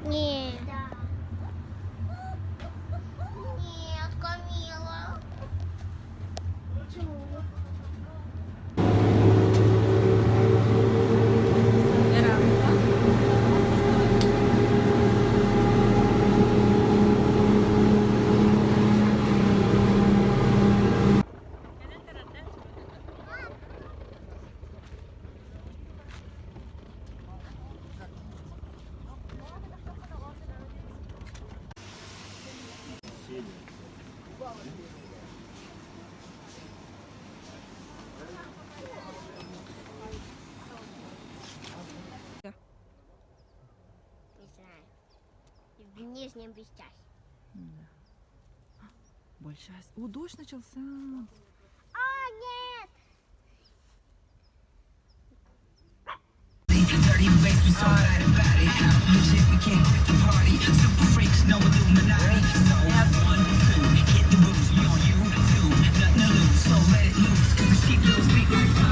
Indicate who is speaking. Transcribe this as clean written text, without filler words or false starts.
Speaker 1: Нет. Нет, Камила. Почему? Не знаю. В Нижнем Бестяхе.
Speaker 2: Да. Большая... О, дождь начался.
Speaker 1: А, нет!
Speaker 3: Dirty bass, we so bad about it. Legit, we can't quit the party. Super freaks, no Illuminati. So one, two, hit the booze. We on you two, nothing to lose. So let it loose, 'cause the sheep don't sleep like.